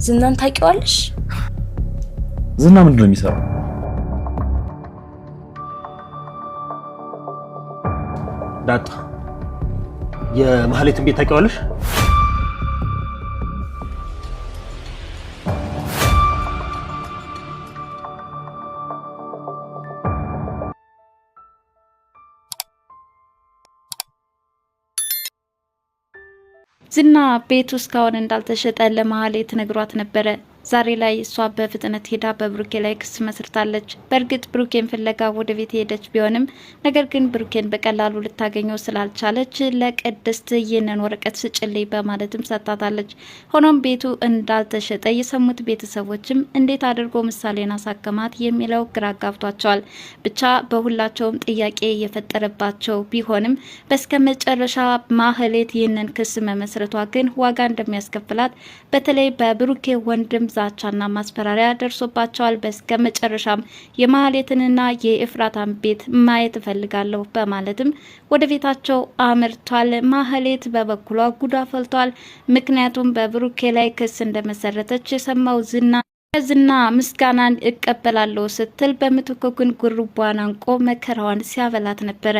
ዝናን ታውቂዋለሽ? ዝና ምንድን ነው የሚሰራው? ዳጣ የማህሌትን ቤት ታውቂዋለሽ? ዝና ቤቱ እስካሁን እንዳልተሸጠ ለመሀሌት ነግሯት ነበረ። ዛሬ ላይ እሷ በፍጥነት ሄዳ በብሩኬ ላይ ክስ መስርታለች። በእርግጥ ብሩኬን ፍለጋ ወደ ቤት ሄደች ቢሆንም ነገር ግን ብሩኬን በቀላሉ ልታገኘው ስላልቻለች ለቅድስት ይህንን ወረቀት ስጭልኝ በማለትም ሰጥታታለች። ሆኖም ቤቱ እንዳልተሸጠ የሰሙት ቤተሰቦችም እንዴት አድርጎ ምሳሌን አሳከማት የሚለው ግራ ጋብቷቸዋል። ብቻ በሁላቸውም ጥያቄ የፈጠረባቸው ቢሆንም በስከ መጨረሻ ማህሌት ይህንን ክስ መመስረቷ ግን ዋጋ እንደሚያስከፍላት በተለይ በብሩኬ ወንድም ዛቻና ማስፈራሪያ ደርሶባቸዋል። በስከ መጨረሻም የማህሌትንና የኤፍራታን ቤት ማየት እፈልጋለሁ በማለትም ወደ ቤታቸው አምርቷል። ማህሌት በበኩሏ ጉዷ ፈልቷል። ምክንያቱም በብሩኬ ላይ ክስ እንደመሰረተች የሰማው ዝና ዝና ምስጋናን እቀበላለሁ ስትል በምትኩ ግን ጉርቧን አንቆ መከራዋን ሲያበላት ነበረ።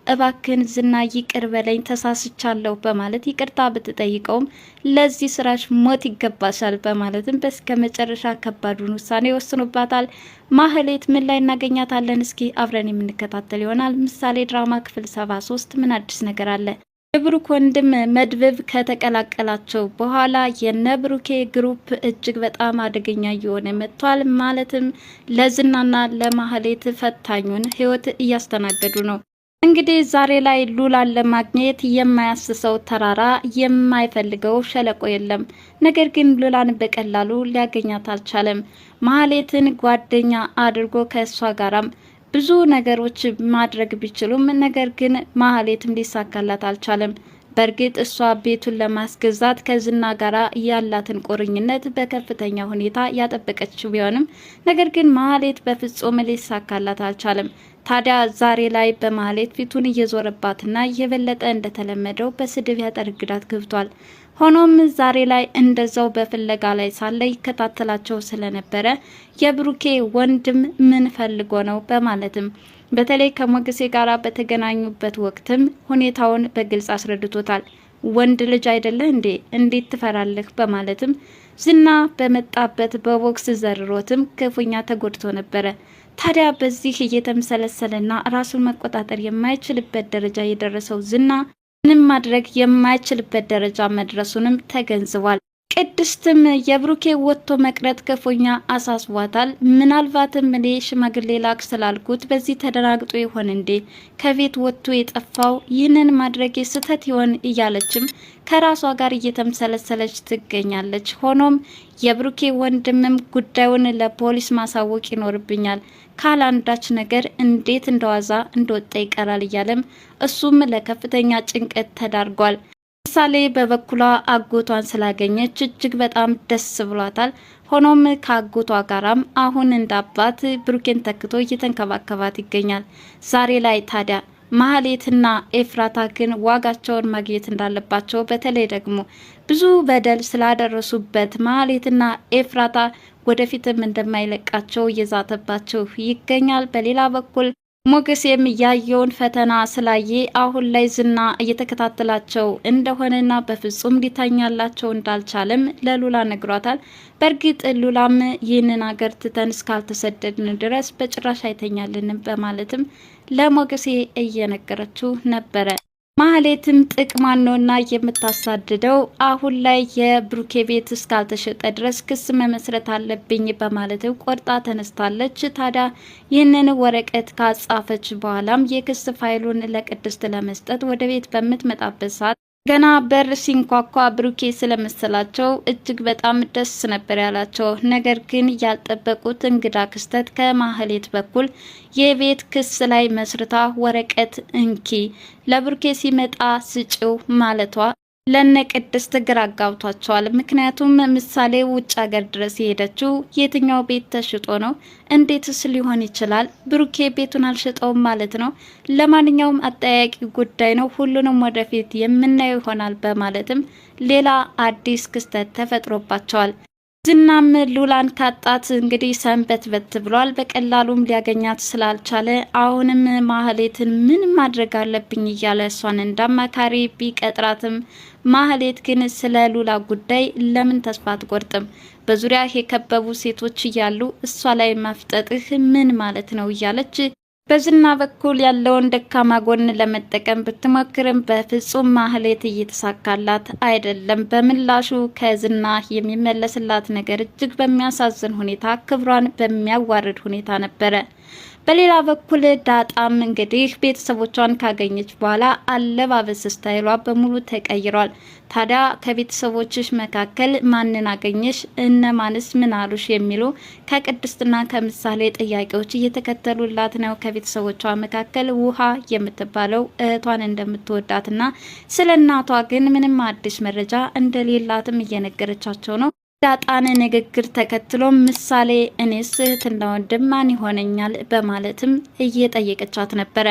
እባክን ዝና ይቅር በለኝ ተሳስቻለሁ በማለት ይቅርታ ብትጠይቀውም ለዚህ ስራሽ ሞት ይገባሻል በማለትም በስከ መጨረሻ ከባዱን ውሳኔ ወስኖባታል። ማህሌት ምን ላይ እናገኛታለን? እስኪ አብረን የምንከታተል ይሆናል። ምሳሌ ድራማ ክፍል 73 ምን አዲስ ነገር አለ? የብሩክ ወንድም መድብብ ከተቀላቀላቸው በኋላ የነብሩኬ group እጅግ በጣም አደገኛ እየሆነ መጥቷል። ማለትም ለዝናና ለማህሌት ፈታኙን ህይወት እያስተናገዱ ነው። እንግዲህ ዛሬ ላይ ሉላን ለማግኘት የማያስሰው ተራራ የማይፈልገው ሸለቆ የለም። ነገር ግን ሉላን በቀላሉ ሊያገኛት አልቻለም። ማህሌትን ጓደኛ አድርጎ ከእሷ ጋራም ብዙ ነገሮች ማድረግ ቢችሉም ነገር ግን ማህሌትም ሊሳካላት አልቻለም። በእርግጥ እሷ ቤቱን ለማስገዛት ከዝና ጋር ያላትን ቁርኝነት በከፍተኛ ሁኔታ ያጠበቀችው ቢሆንም ነገር ግን ማህሌት በፍጹም ሊሳካላት አልቻለም። ታዲያ ዛሬ ላይ በማህሌት ፊቱን እየዞረባትና የበለጠ እንደተለመደው በስድብ ያጠርግዳት ገብቷል። ሆኖም ዛሬ ላይ እንደዛው በፍለጋ ላይ ሳለ ይከታተላቸው ስለነበረ የብሩኬ ወንድም ምን ፈልጎ ነው በማለትም በተለይ ከሞገሴ ጋር በተገናኙበት ወቅትም ሁኔታውን በግልጽ አስረድቶታል። ወንድ ልጅ አይደለህ እንዴ? እንዴት ትፈራለህ? በማለትም ዝና በመጣበት በቦክስ ዘርሮትም ክፉኛ ተጎድቶ ነበረ። ታዲያ በዚህ እየተምሰለሰለና ራሱን መቆጣጠር የማይችልበት ደረጃ የደረሰው ዝና ምንም ማድረግ የማይችልበት ደረጃ መድረሱንም ተገንዝቧል። ቅድስትም የብሩኬ ወጥቶ መቅረት ክፉኛ አሳስቧታል። ምናልባትም እኔ ሽማግሌ ላክ ስላልኩት በዚህ ተደናግጦ ይሆን እንዴ ከቤት ወጥቶ የጠፋው? ይህንን ማድረጌ ስህተት ይሆን እያለችም ከራሷ ጋር እየተምሰለሰለች ትገኛለች። ሆኖም የብሩኬ ወንድምም ጉዳዩን ለፖሊስ ማሳወቅ ይኖርብኛል ካላንዳች ነገር እንዴት እንደዋዛ እንደወጣ ይቀራል እያለም እሱም ለከፍተኛ ጭንቀት ተዳርጓል። ምሳሌ በበኩሏ አጎቷን ስላገኘች እጅግ በጣም ደስ ብሏታል። ሆኖም ከአጎቷ ጋራም አሁን እንዳባት ብሩኬን ተክቶ እየተንከባከባት ይገኛል። ዛሬ ላይ ታዲያ ማህሌትና ኤፍራታ ግን ዋጋቸውን ማግኘት እንዳለባቸው በተለይ ደግሞ ብዙ በደል ስላደረሱበት ማህሌትና ኤፍራታ ወደፊትም እንደማይለቃቸው እየዛተባቸው ይገኛል። በሌላ በኩል ሞገሴም ያየውን ፈተና ስላየ አሁን ላይ ዝና እየተከታተላቸው እንደሆነና በፍጹም ሊተኛላቸው እንዳልቻለም ለሉላ ነግሯታል። በእርግጥ ሉላም ይህንን ሀገር ትተን እስካልተሰደድን ድረስ በጭራሽ አይተኛልንም በማለትም ለሞገሴ እየነገረችው ነበረ። ማህሌትም ጥቅሟን ነውና የምታሳድደው አሁን ላይ የብሩኬ ቤት እስካልተሸጠ ድረስ ክስ መመስረት አለብኝ በማለት ቆርጣ ተነስታለች። ታዲያ ይህንን ወረቀት ካጻፈች በኋላም የክስ ፋይሉን ለቅድስት ለመስጠት ወደ ቤት በምትመጣበት ሰዓት ገና በር ሲንኳኳ ብሩኬ ስለመሰላቸው እጅግ በጣም ደስ ነበር ያላቸው። ነገር ግን ያልጠበቁት እንግዳ ክስተት ከማህሌት በኩል የቤት ክስ ላይ መስርታ ወረቀት እንኪ ለብሩኬ ሲመጣ ስጭው ማለቷ ለነ ቅድስት ግራ አጋብቷቸዋል። ምክንያቱም ምሳሌ ውጭ ሀገር ድረስ የሄደችው የትኛው ቤት ተሽጦ ነው? እንዴትስ ሊሆን ይችላል? ብሩኬ ቤቱን አልሸጠውም ማለት ነው። ለማንኛውም አጠያቂ ጉዳይ ነው፣ ሁሉንም ወደፊት የምናየው ይሆናል በማለትም ሌላ አዲስ ክስተት ተፈጥሮባቸዋል። ዝናም ሉላን ካጣት እንግዲህ ሰንበት በት ብሏል። በቀላሉም ሊያገኛት ስላልቻለ አሁንም ማህሌትን ምን ማድረግ አለብኝ እያለ እሷን እንዳማካሪ ቢቀጥራትም ማህሌት ግን ስለ ሉላ ጉዳይ ለምን ተስፋ አትቆርጥም? በዙሪያ የከበቡ ሴቶች እያሉ እሷ ላይ ማፍጠጥህ ምን ማለት ነው? እያለች በዝና በኩል ያለውን ደካማ ጎን ለመጠቀም ብትሞክርም በፍጹም ማህሌት እየተሳካላት አይደለም። በምላሹ ከዝና የሚመለስላት ነገር እጅግ በሚያሳዝን ሁኔታ ክብሯን በሚያዋርድ ሁኔታ ነበረ። በሌላ በኩል ዳጣም እንግዲህ ቤተሰቦቿን ካገኘች በኋላ አለባበስ style ዋ በሙሉ ተቀይሯል። ታዲያ ከቤተሰቦችሽ መካከል ማንን አገኘሽ፣ እነማንስ ምን አሉሽ የሚሉ ከቅድስትና ከምሳሌ ጥያቄዎች እየተከተሉላት ነው። ከቤተሰቦቿ መካከል ውሃ የምትባለው እህቷን እንደምትወዳትና ስለ እናቷ ግን ምንም አዲስ መረጃ እንደሌላትም እየነገረቻቸው ነው። ዳጣን ንግግር ተከትሎ ምሳሌ እኔስ እህትና ወንድም ማን ይሆነኛል በማለትም እየጠየቀቻት ነበረ።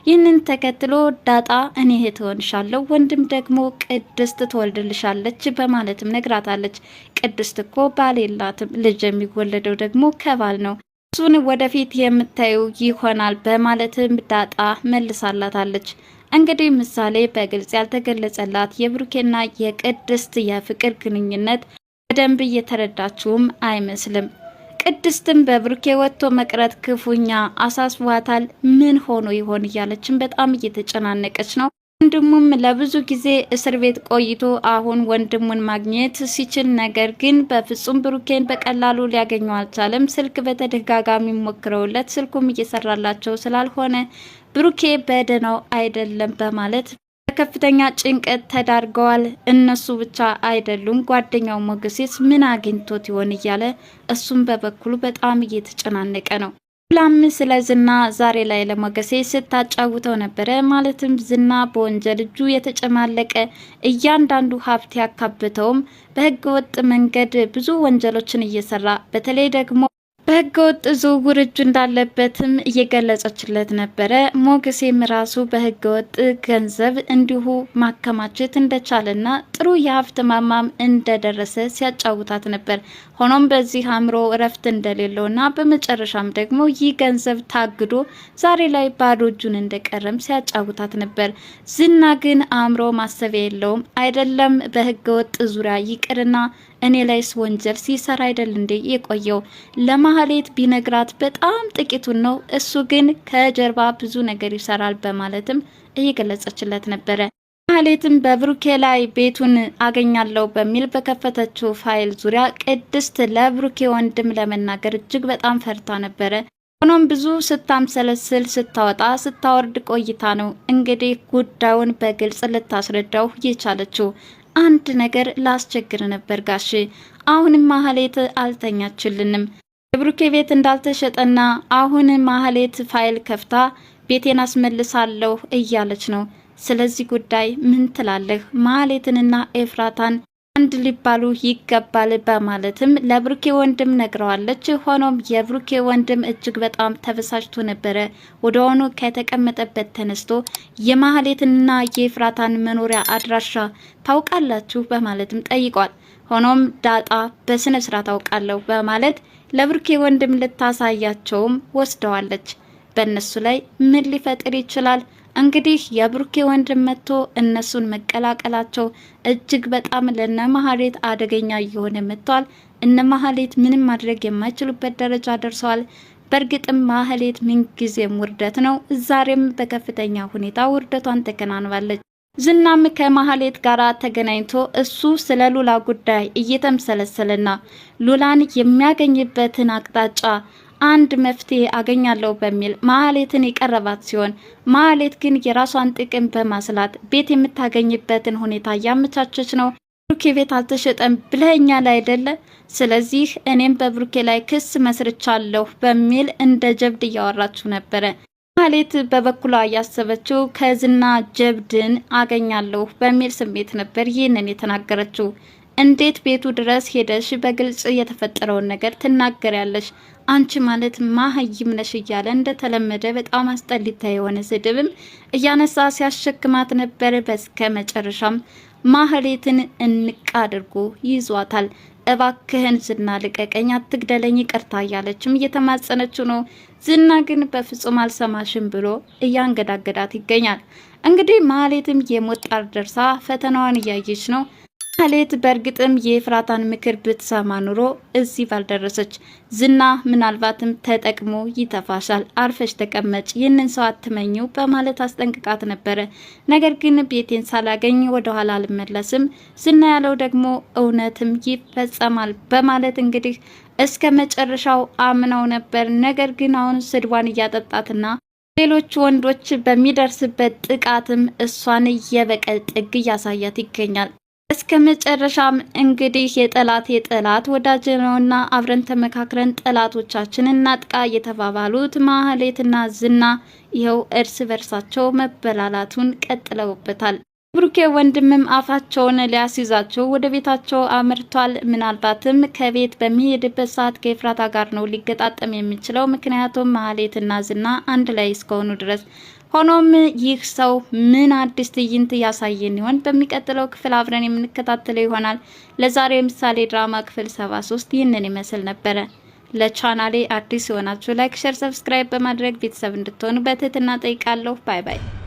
ይህንን ተከትሎ ዳጣ እኔ እህት እሆንሻለሁ፣ ወንድም ደግሞ ቅድስት ትወልድልሻለች በማለትም ነግራታለች። ቅድስት እኮ ባል የላትም፣ ልጅ የሚወለደው ደግሞ ከባል ነው፣ እሱን ወደፊት የምታዩ ይሆናል በማለትም ዳጣ መልሳላታለች። እንግዲህ ምሳሌ በግልጽ ያልተገለጸላት የብሩኬና የቅድስት የፍቅር ግንኙነት በደንብ እየተረዳችውም አይመስልም። ቅድስትም በብሩኬ ወጥቶ መቅረት ክፉኛ አሳስቧታል። ምን ሆኖ ይሆን እያለችም በጣም እየተጨናነቀች ነው። ወንድሙም ለብዙ ጊዜ እስር ቤት ቆይቶ አሁን ወንድሙን ማግኘት ሲችል፣ ነገር ግን በፍጹም ብሩኬን በቀላሉ ሊያገኘው አልቻለም። ስልክ በተደጋጋሚ ሞክረውለት ስልኩም እየሰራላቸው ስላልሆነ ብሩኬ በደህናው አይደለም በማለት ከፍተኛ ጭንቀት ተዳርገዋል። እነሱ ብቻ አይደሉም፣ ጓደኛው ሞገሴስ ምን አግኝቶት ይሆን እያለ እሱም በበኩሉ በጣም እየተጨናነቀ ነው። ላም ስለ ዝና ዛሬ ላይ ለሞገሴ ስታጫውተው ነበረ። ማለትም ዝና በወንጀል እጁ የተጨማለቀ እያንዳንዱ ሀብት ያካብተውም በህገ ወጥ መንገድ ብዙ ወንጀሎችን እየሰራ በተለይ ደግሞ በህገወጥ ዝውውር እጁ እንዳለበትም እየገለጸችለት ነበረ። ሞገሴም ራሱ በህገወጥ ገንዘብ እንዲሁ ማከማቸት እንደቻለና ጥሩ የሀብት ማማም እንደደረሰ ሲያጫውታት ነበር። ሆኖም በዚህ አእምሮ እረፍት እንደሌለውና በመጨረሻም ደግሞ ይህ ገንዘብ ታግዶ ዛሬ ላይ ባዶ እጁን እንደቀረም ሲያጫውታት ነበር። ዝና ግን አእምሮ ማሰቢያ የለውም። አይደለም በህገወጥ ዙሪያ ይቅርና እኔ ላይስ ወንጀል ሲሰራ አይደል እንዴ የቆየው? ለማህሌት ቢነግራት በጣም ጥቂቱን ነው፣ እሱ ግን ከጀርባ ብዙ ነገር ይሰራል በማለትም እየገለጸችለት ነበረ። ማህሌትም በብሩኬ ላይ ቤቱን አገኛለሁ በሚል በከፈተችው ፋይል ዙሪያ ቅድስት ለብሩኬ ወንድም ለመናገር እጅግ በጣም ፈርታ ነበረ። ሆኖም ብዙ ስታምሰለስል ስታወጣ ስታወርድ ቆይታ ነው እንግዲህ ጉዳዩን በግልጽ ልታስረዳው የቻለችው። አንድ ነገር ላስቸግር ነበር ጋሽ። አሁንም ማህሌት አልተኛችልንም። የብሩኬ ቤት እንዳልተሸጠና አሁን ማህሌት ፋይል ከፍታ ቤቴን አስመልሳለሁ እያለች ነው። ስለዚህ ጉዳይ ምን ትላለህ? ማህሌትንና ኤፍራታን አንድ ሊባሉ ይገባል በማለትም ለብሩኬ ወንድም ነግረዋለች። ሆኖም የብሩኬ ወንድም እጅግ በጣም ተበሳጭቶ ነበረ። ወደሆኑ ከተቀመጠበት ተነስቶ የማህሌትና የኤፍራታን መኖሪያ አድራሻ ታውቃላችሁ በማለትም ጠይቋል። ሆኖም ዳጣ በስነ ስርዓት አውቃለሁ በማለት ለብሩኬ ወንድም ልታሳያቸውም ወስደዋለች። በእነሱ ላይ ምን ሊፈጥር ይችላል? እንግዲህ የብሩኬ ወንድም መጥቶ እነሱን መቀላቀላቸው እጅግ በጣም ለነ መሀሌት አደገኛ እየሆነ መጥቷል። እነ መሀሌት ምንም ማድረግ የማይችሉበት ደረጃ ደርሰዋል። በእርግጥም ማህሌት ምንጊዜም ውርደት ነው። ዛሬም በከፍተኛ ሁኔታ ውርደቷን ተከናንባለች። ዝናም ከማህሌት ጋር ተገናኝቶ እሱ ስለ ሉላ ጉዳይ እየተምሰለሰለና ሉላን የሚያገኝበትን አቅጣጫ አንድ መፍትሄ አገኛለሁ በሚል ማህሌትን የቀረባት ሲሆን ማህሌት ግን የራሷን ጥቅም በማስላት ቤት የምታገኝበትን ሁኔታ እያመቻቸች ነው። ብሩኬ ቤት አልተሸጠም ብለኸኛል አይደለ? ስለዚህ እኔም በብሩኬ ላይ ክስ መስርቻለሁ በሚል እንደ ጀብድ እያወራችሁ ነበረ። ማህሌት በበኩሏ እያሰበችው ከዝና ጀብድን አገኛለሁ በሚል ስሜት ነበር ይህንን የተናገረችው። እንዴት ቤቱ ድረስ ሄደሽ በግልጽ የተፈጠረውን ነገር ትናገሪያለሽ? አንቺ ማለት ማህይም ነሽ እያለ እንደተለመደ በጣም አስጠሊታ የሆነ ስድብም እያነሳ ሲያሸክማት ነበር። በስከ መጨረሻም ማህሌትን እንቅ አድርጎ ይዟታል። እባክህን ዝና ልቀቀኝ፣ አትግደለኝ፣ ይቅርታ እያለችም እየተማጸነችው ነው። ዝና ግን በፍጹም አልሰማሽም ብሎ እያንገዳገዳት ይገኛል። እንግዲህ ማህሌትም የሞት ጣር ደርሳ ፈተናዋን እያየች ነው። ማህሌት በእርግጥም የኤፍራታን ምክር ብትሰማ ኑሮ እዚህ ባልደረሰች። ዝና ምናልባትም ተጠቅሞ ይተፋሻል፣ አርፈሽ ተቀመጭ፣ ይህንን ሰው አትመኙ በማለት አስጠንቅቃት ነበረ። ነገር ግን ቤቴን ሳላገኝ ወደኋላ አልመለስም፣ ዝና ያለው ደግሞ እውነትም ይፈጸማል በማለት እንግዲህ እስከ መጨረሻው አምነው ነበር። ነገር ግን አሁን ስድቧን እያጠጣትና ሌሎች ወንዶች በሚደርስበት ጥቃትም እሷን የበቀል ጥግ እያሳያት ይገኛል። እስከ መጨረሻም እንግዲህ የጠላት የጠላት ወዳጅ ነውና አብረን ተመካክረን ጠላቶቻችን እናጥቃ የተባባሉት ማህሌትና ዝና ይኸው እርስ በርሳቸው መበላላቱን ቀጥለውበታል። ብሩኬ ወንድምም አፋቸውን ሊያስይዛቸው ወደ ቤታቸው አምርቷል። ምናልባትም ከቤት በሚሄድበት ሰዓት ከኤፍራታ ጋር ነው ሊገጣጠም የሚችለው፣ ምክንያቱም ማህሌትና ዝና አንድ ላይ እስከሆኑ ድረስ። ሆኖም ይህ ሰው ምን አዲስ ትዕይንት ያሳየን ይሆን? በሚቀጥለው ክፍል አብረን የምንከታተለው ይሆናል። ለዛሬው የምሳሌ ድራማ ክፍል 73 ይህንን ይመስል ነበረ። ለቻናሌ አዲስ የሆናችሁ like፣ share፣ subscribe በማድረግ ቤተሰብ እንድትሆኑ በትህትና ጠይቃለሁ። Bye bye።